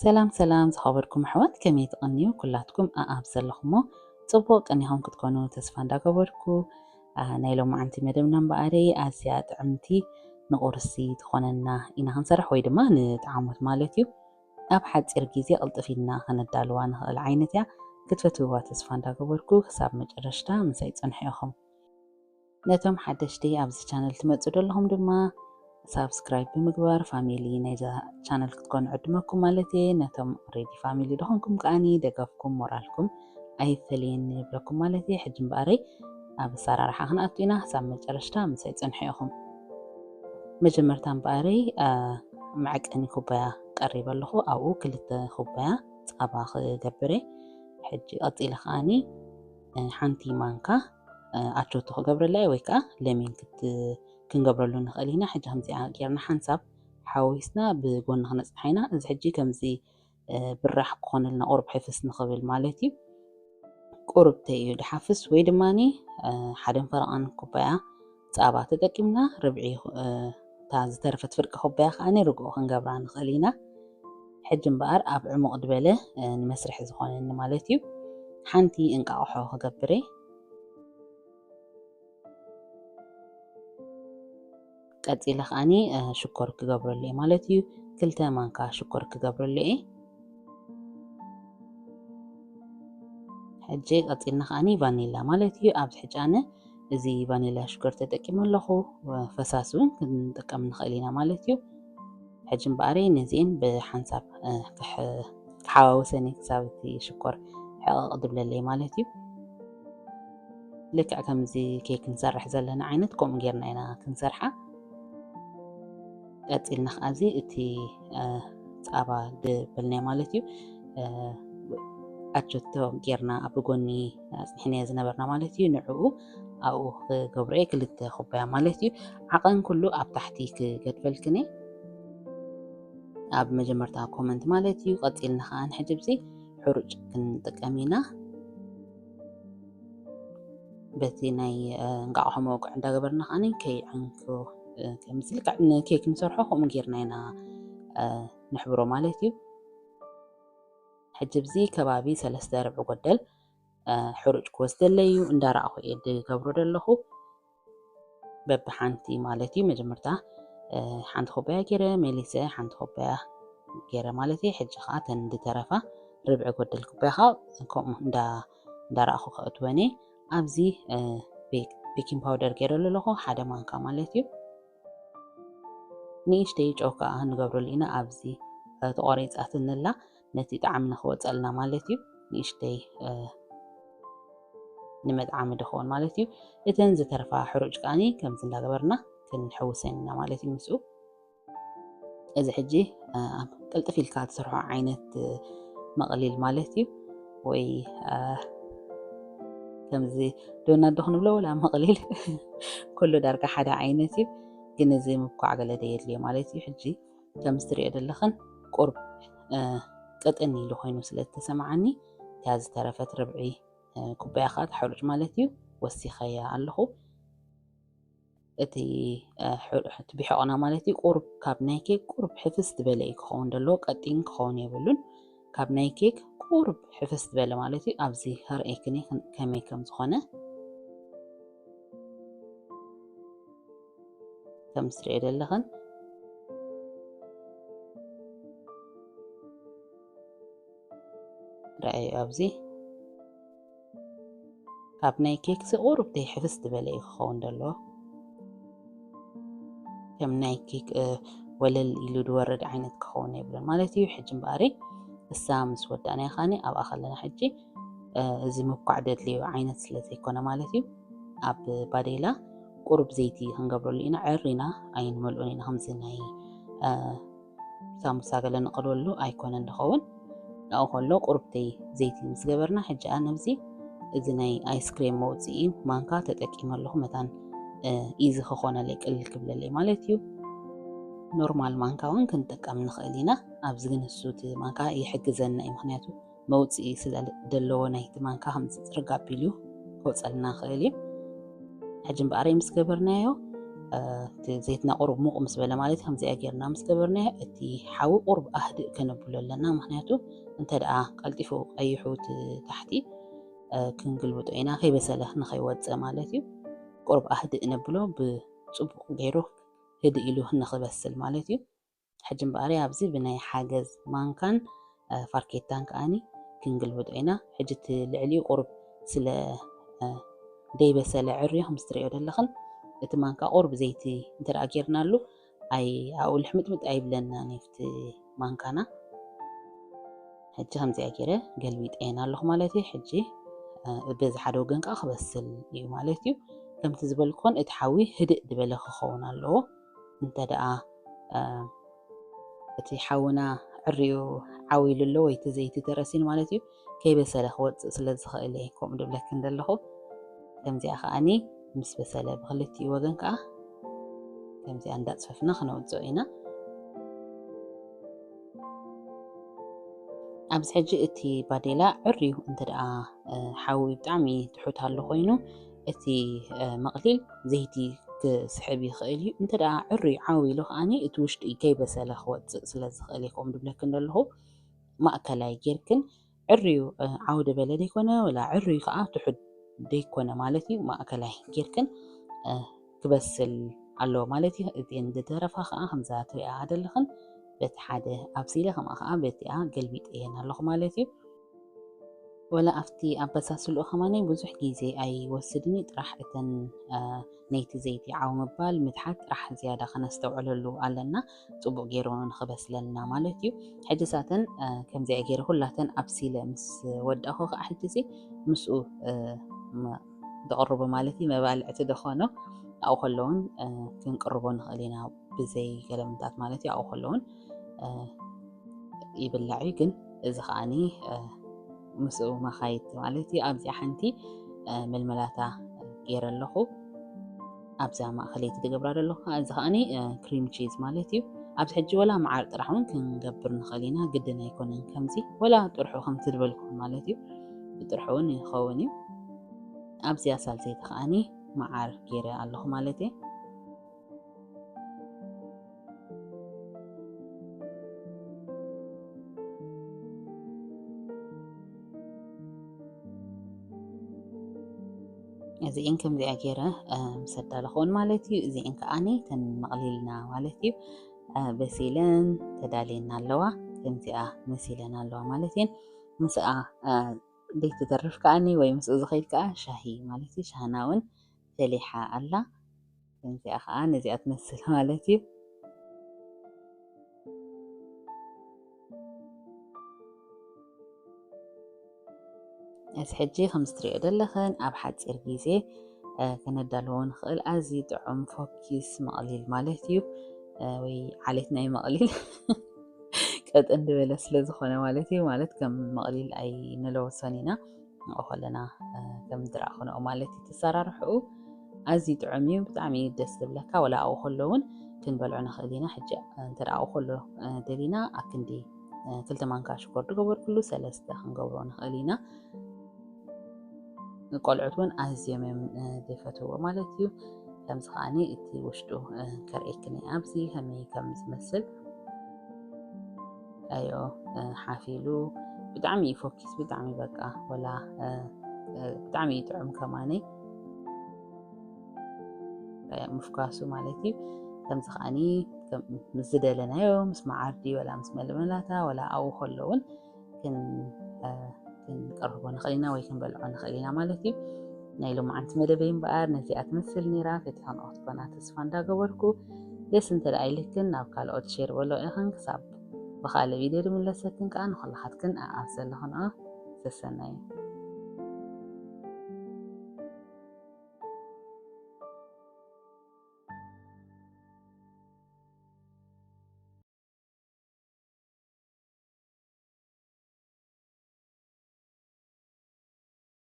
ሰላም ሰላም ዝኸበርኩም ኣሕዋት፣ ከመይ ትቕንዩ? ኩላትኩም ኣኣብ ዘለኹሞ ጽቡቕ ቀኒኹም ክትኮኑ ተስፋ እንዳገበርኩ፣ ኣ፣ ናይ ሎማዓንቲ መደብና እምበኣረይ ኣዝያ ጥዕምቲ ንቁርሲ ትኾነና ኢና ክንሰርሕ፣ ወይ ድማ ንጠዓሞት ማለት እዩ። ኣብ ሓጺር ግዜ ቅልጥፍ ኢልና ከነዳልዋ ንኽእል ዓይነት እያ። ክትፈትውዋ ተስፋ እንዳገበርኩ ክሳብ መጨረሽታ ምሳይ ጽንሑ ኢኹም። ነቶም ሓደሽቲ ኣብዚ ቻነል ትመጹ ዘለኹም ድማ ሳብስክራይብ ብምግባር ፋሚሊ ናይዛ ቻነል ክትኮኑ ዕድመኩም ማለት እየ። ነቶም ኦልሬዲ ፋሚሊ ዝኾንኩም ከኣኒ ደገፍኩም ሞራልኩም ኣይፈለየኒ ንብለኩም ማለት እየ። ሕጂ እምበኣረይ ኣብ ኣሰራርሓ ክንኣቱ ኢና። ክሳብ መጨረሽታ ምሳይ ጽንሑ ኢኹም። መጀመርታ እምበኣረይ፣ ኣ፣ መዐቀኒ ኩባያ ቀሪበ ኣለኹ። ኣብኡ ክልተ ኩባያ ጻባ ክገብር እየ። ሕጂ ቀጺለ ከኣኒ፣ እ፣ ሓንቲ ማንካ፣ እ፣ ኣቾቶ ክገብረላ እየ፣ ወይ ከኣ ለሚን ክት-፣ ክንገብረሉ ንኽእል ኢና። ሕጂ ከምዚኣ ጌርና ሓንሳብ ሓዊስና ብጎኒ ክነጽንሓ ኢና። እዚ ሕጂ ከምዚ፣ እ፣ ብራሕ ክኾነልና ቁሩብ ሕፍስ ንኽብል ማለት እዩ። ቁሩብ ተይ እዩ ድሓፍስ፣ ወይ ድማኒ፣ እ፣ ሓደን ፈረቓን ኩባያ ጻባ ተጠቂምና ርብዒ፣ እ፣ እታ ዝተረፈት ፍርቂ ኩባያ ከኣ ርግኦ ክንገብራ ንኽእል ኢና። ሕጂ እምበኣር ኣብ ዕሙቕ ዝበለ፣ እ፣ ንመስርሒ ዝኾነኒ ማለት እዩ። ሓንቲ እንቃቑሖ ክገብር እየ። ቀጺለ ከኣኒ፣ እ፣ ሽኮር ክገብረሉ እየ ማለት እዩ። ክልተ ማንካ ሽኮር ክገብረሉ እየ። ሕጂ ቀጺልና ከኣኒ ቫኒላ ማለት እዩ። ኣብዚ ሕጂ ኣነ እዚ ቫኒላ ሽኮር ተጠቂመ ኣለኹ። ፈሳሲ እውን ክንጥቀም ንኽእል ኢና ማለት እዩ። ሕጂ እምበኣረይ ነዚኤን ብሓንሳብ፣ እ፣ ክሕ-፣ ክሓዋውሰን እየ ክሳብ እቲ ሽኮር ሕቕቕ ዝብለለይ ማለት እዩ። ልክዕ ከምዚ ኬክ ክንሰርሕ ዘለና ዓይነት ከምኡ ጌርና ኢና ክንሰርሓ። ቀጺልና ከኣ እዚ እቲ፣ እ፣ ጻባ ዝበልናዮ ማለት እዩ። እ፣ ኣጆቶ ጌርና ኣብ ጎኒ ኣጽኒሕናዮ ዝነበርና ማለት እዩ። ንዕኡ ኣብኡ ክገብሮ እየ፣ ክልተ ኩባያ ማለት እዩ። ዓቐን ኩሉ ኣብ ታሕቲ ክገድፈልክን እየ። ኣብ መጀመርታ ኮመንት ማለት እዩ። ቀጺልና ከኣ ንሕጂ ኣብዚ ሕሩጭ ክንጥቀም ኢና። በቲ ናይ፣ እ፣ እንቃቑሖ መውቅዒ እንዳገበርና ከኣ ከይዕንኩ፣ እ፣ ከምዚ ልክዕ ንኬክ ንሰርሖ ከምኡ ጌርና ኢና፣ እ፣ ንሕብሮ ማለት እዩ። ሕጂ ኣብዚ ከባቢ ሰለስተ ርብዒ ጎደል፣ እ፣ ሕሩጭ ክወስደለይ እዩ። እንዳረኣኹ እየ ዝገብሮ ዘለኹ። በብሓንቲ ማለት እዩ። መጀመርታ፣ እ፣ ሓንቲ ኩባያ ገይረ መሊሰ፣ ሓንቲ ኩባያ ገይረ ማለት እዩ። ሕጂ ኸዓ እተን ዝተረፋ ርብዒ ጎደል ኩባያ ኸዓ ከምኡ እንዳ-፣ እንዳረኣኹ ከእትወን እየ። ኣብዚ፣ እ፣ ቤክ-፣ ቤኪንግ ፓውደር ገይረሉ ኣለኹ፣ ሓደ ማንካ ማለት እዩ። ንእሽተይ ጨው ከኣ ንገብረሉ ኢና። ኣብዚ፣ እ፣ ተቖሪጻትኒ ኣላ፣ ነቲ ጣዕሚ ንኽወጸልና ማለት እዩ። ንእሽተይ፣ እ፣ ንመጥዓሚ ድኸውን ማለት እዩ። እተን ዝተረፋ ሕሩጭ ከኣኒ ከምዚ እንዳገበርና ክንሕውሰን ኢና ማለት እዩ ምስኡ። እዚ ሕጂ፣ እ፣ ኣብ ቅልጥፍ ኢልካ ትሰርሖ ዓይነት፣ እ፣ መቕሊል ማለት እዩ። ወይ፣ እ፣ ከምዚ ዶናት ዶ ክንብሎ ወላ መቕሊል፣ ኩሉ ዳርጋ ሓደ ዓይነት እዩ። ግን እዚ ምብኳዕ ገለ ደየድልዮ ማለት እዩ። ሕጂ ከምዚ ትሪኦ ዘለኽን ቁርብ፣ እ፣ ቅጥን ኢሉ ኮይኑ ስለ ዝተሰማዓኒ፣ እታ ዝተረፈት ርብዒ፣ እ፣ ኩባያ ኸዓ እታ ሕሩጭ ማለት እዩ፣ ወሲኸያ ኣለኹ። እቲ፣ እ፣ ሕሩ-፣ እቲ ብሕቖና ማለት እዩ፣ ቁሩብ ካብ ናይ ኬክ ቁሩብ ሕፍስ ዝበለ እዩ ክኸውን ዘለዎ፣ ቀጢን ክኸውን የብሉን። ካብ ናይ ኬክ ቁሩብ ሕፍስ ዝበለ ማለት እዩ። ኣብዚ ከርእየክን እየ ከመይ ከም ዝኾነ። ከም ትሪኦ ዘለኽን ረኣዩ ኣብዚ። ካብ ናይ ኬክ ሲ ቁሩብ ተይ ሕፍስ ዝበለ እዩ ክኸውን ዘለዎ። ከም ናይ ኬክ፣ እ፣ ወለል ኢሉ ዝወርድ ዓይነት ክኸውን የብሉን ማለት እዩ። ሕጂ እምበኣሪ እሳ ምስ ወዳእናያ ኻኒ ኣብኣ ከለና ሕጂ፣ እ፣ እዚ ምብኳዕ ደድልዮ ዓይነት ስለ ዘይኮነ ማለት እዩ። ኣብ ባዴላ ቁሩብ ዘይቲ ክንገብረሉ ኢና። ዕር ኢና ኣይንመልኦን ኢና፣ ከምዚ ናይ፣ እ፣ ሳሙሳ ገለ ንቐልወሉ ኣይኮነን ድኸውን። ኣብኡ ከሎ ቁሩብተይ ዘይቲ ምስ ገበርና፣ ሕጂ ኣነ ኣብዚ እዚ ናይ ኣይስክሬም መውፅኢ ማንካ ተጠቂመ ኣለኹ። መታን፣ እ፣ ኢዚ ክኾነለይ፣ ቅልል ክብለለይ ማለት እዩ። ኖርማል ማንካ እውን ክንጥቀም ንኽእል ኢና። ኣብዚ ግን እሱ እቲ ማንካ ይሕግዘና እዩ፣ ምኽንያቱ መውፅኢ ስለ ዘለዎ ናይቲ ማንካ ከምዚ ፅርግ ኣቢሉ ከውፀልና ይኽእል እዩ። ሕጂ እምበኣር ምስ ገበርናዮ እቲ ዘይትና ቁሩብ ሙቕ ምስ በለ ማለት እዩ። ከምዚኣ ጌርና ምስ ገበርናዮ እቲ ሓዊ ቁሩብ ኣህድእ ከነብሎ ኣለና። ምኽንያቱ እንተ ደኣ ቀልጢፉ ቀይሑ እቲ ታሕቲ ክንግልብጦ ኢና፣ ከይበሰለ ንኸይወፅእ ማለት እዩ። ቁሩብ ኣህድእ ነብሎ፣ ብፅቡቕ ገይሩ ህድእ ኢሉ ንኽበስል ማለት እዩ። ሕጂ እምበኣር ኣብዚ ብናይ ሓገዝ ማንካን ፋርኬታን ከኣኒ ክንግልብጦ ኢና። ሕጂ እቲ ልዕሊኡ ቁሩብ ስለ ደይበሰለ ዕርዩ ከም እትሪኦ ዘለኽን እቲ ማንካ ቁሩብ ዘይቲ እንተ ደኣ ጌርናሉ ኣይ ኣብኡ ልሕምጥምጥ ኣይብለናን እዩ ኣብቲ ማንካና። ሕጂ ከምዚኣ ገይረ ገልቢጠየን ኣለኹ ማለት እዩ። ሕጂ በዚ ሓደ ወገን ከዓ ክበስል እዩ ማለት እዩ። ከምቲ ዝበልኩን እቲ ሓዊ ህድእ ዝበለ ክኸውን ኣለዎ። እንተ ደኣ እቲ ሓውና ዕርዩ ዓው ኢሉ ኣሎ ወይ እቲ ዘይቲ ተረሲን ማለት እዩ፣ ከይበሰለ ክወፅእ ስለ ዝኽእል እየ ከምኡ ድብለክን ዘለኹ። ከምዚኣ ከዓኒ ምስ በሰለ ብክልቲኡ ወገን ከዓ ከምዚኣ እንዳፅፈፍና ክነውፅኦ ኢና። ኣብዚ ሕጂ እቲ ባዴላ ዕርዩ እንተ ደኣ ሓዊ ብጣዕሚ ትሑት ኣሎ ኮይኑ እቲ መቕሊል ዘይቲ ክስሕብ ይኽእል እዩ። እንተ ደኣ ዕርዩ ዓው ኢሉ ከዓኒ እቲ ውሽጢ ከይበሰለ ክወፅእ ስለ ዝኽእል እዩ ከምኡ ድብለክን ዘለኹ። ማእከላይ ጌርክን ዕርዩ ዓው ደበለ ደይኮነ ወላ ዕርዩ ከዓ ትሑት ደይኮነ ማለት እዩ። ማእከላይ ጌርክን ክበስል ኣለዎ ማለት እዩ። እቲን ዝተረፋ ከዓ ከምዛ ትሪኣ ደለኽን በቲ ሓደ ኣብሲለ ከምኣ ከዓ በቲኣ ገልቢጠየን ኣለኹ ማለት እዩ። ወላ ኣብቲ ኣበሳስልኡ ከማነይ ብዙሕ ግዜ ኣይወስድን እዩ። ጥራሕ እተን ነይቲ ዘይቲ ዓው ምባል ምትሓት ጥራሕ ዝያዳ ከነስተውዕለሉ ኣለና፣ ፅቡቕ ገይሩ ንኽበስለልና ማለት እዩ። ሕጂ ሳተን ከምዚኣ ገይረ ኩላተን ኣብሲለ ምስ ወዳእኹ ከዓ ሕጂ ሲ ምስኡ ዝቕርቡ ማለት እዩ። መባልዕቲ ደኾኖ ኣብኡ ከለውን ክንቅርቦ ንኽእል ኢና፣ ብዘይ ገለምታት ማለት እዩ። ኣብኡ ከለውን ይብላዕ እዩ። ግን እዚ ከዓኒ ምስኡ መኻይድ ማለት እዩ። ኣብዚኣ ሓንቲ መልመላታ ገይረ ኣለኹ። ኣብዛ ማእኸለይቲ ትገብራ ዘለኹ ከዓ እዚ ከዓኒ ክሪም ቺዝ ማለት እዩ። ኣብዚ ሕጂ ወላ መዓር ጥራሕ እውን ክንገብር ንኽእል ኢና፣ ግድን ኣይኮነን። ከምዚ ወላ ጥርሑ ከምቲ ዝበልኩም ማለት እዩ፣ ብጥርሑ እውን ይኸውን እዩ። ኣብዚኣ ሳልሰይቲ ከዓኒ መዓር ገይረ ኣለኹ ማለት እየ። እዚኤን ከምዚኣ ገይረ ምስ ኣዳለኹን ማለት እዩ። እዚኤን ከዓኒ ተን መቕሊልና ማለት እዩ በሲለን ተዳልየና ኣለዋ። ከምዚኣ መሲለን ኣለዋ ማለት እየን። ምስኣ ዘይትተርፍ ከዓኒ ወይ ምስኡ ዝኸይድ ከዓ ሻሂ ማለት እዩ። ሻህና እውን ፈሊሓ ኣላ። ከምዚኣ ከዓ ነዚኣ ትመስል ማለት እዩ። እዚ ሕጂ ከም ዝትሪኦ ዘለኽን ኣብ ሓፂር ግዜ ከነዳልዎ ንኽእል ኣዝዩ ጥዑም ፎኪስ መቕሊል ማለት እዩ። ወይ ዓሌት ናይ መቕሊል ቀጠን ዝበለ ስለ ዝኾነ ማለት እዩ። ማለት ከም መቕሊል ኣይንለወሶን ኢና ንኦ ከለና ከም ዝረኣኹንኦ ማለት እዩ። ተሰራርሕኡ ኣዝዩ ጥዑም እዩ፣ ብጣዕሚ እዩ ደስ ዝብለካ። ወላ ኣብኡ ከሎ እውን ክንበልዖ ንኽእል ኢና። ሕጂ እንተ ኣብኡ ከሎ ደሊና ኣክንዲ ክልተ ማንካ ሽኮር ዝገበርኩሉ ሰለስተ ክንገብሮ ንኽእል ኢና። ቆልዑት እውን ኣዝዮም እዮም ዝፈትዎ ማለት እዩ። ከምዚ ከዓኒ እቲ ውሽጡ ከርእየክኒ ኣብዚ ከመይ ከም ዝመስል ኣዮ ሓፊሉ ብጣዕሚ እዩ ፎኪስ፣ ብጣዕሚ በቃ ወላ ብጣዕሚ እዩ ጥዑም ከማነይ ምፍኳሱ ማለት እዩ። ከምዚ ከዓኒ ምስ ዝደለናዮ ምስ መዓርዲ ወላ ምስ መልመላታ ወላ ኣብኡ ከሎ እውን ክንቀርቦ ንኽእል ኢና ወይ ክንበልዖ ንኽእል ኢና ማለት እዩ። ናይ ሎማዓንቲ መደበይ እምበኣር ነዚኣ ትመስል ነይራ። ፈቲኽንኦ ክትኮና ተስፋ እንዳገበርኩ ደስ እንተ ደኣ ኢልክን ናብ ካልኦት ሼር በሎ ኢኽን። ክሳብ ብኻልእ ቪድዮ ድምለሰክን ከዓ ንኹላኻትክን ኣብ ዘለኽንኦ ሰሰናዩ።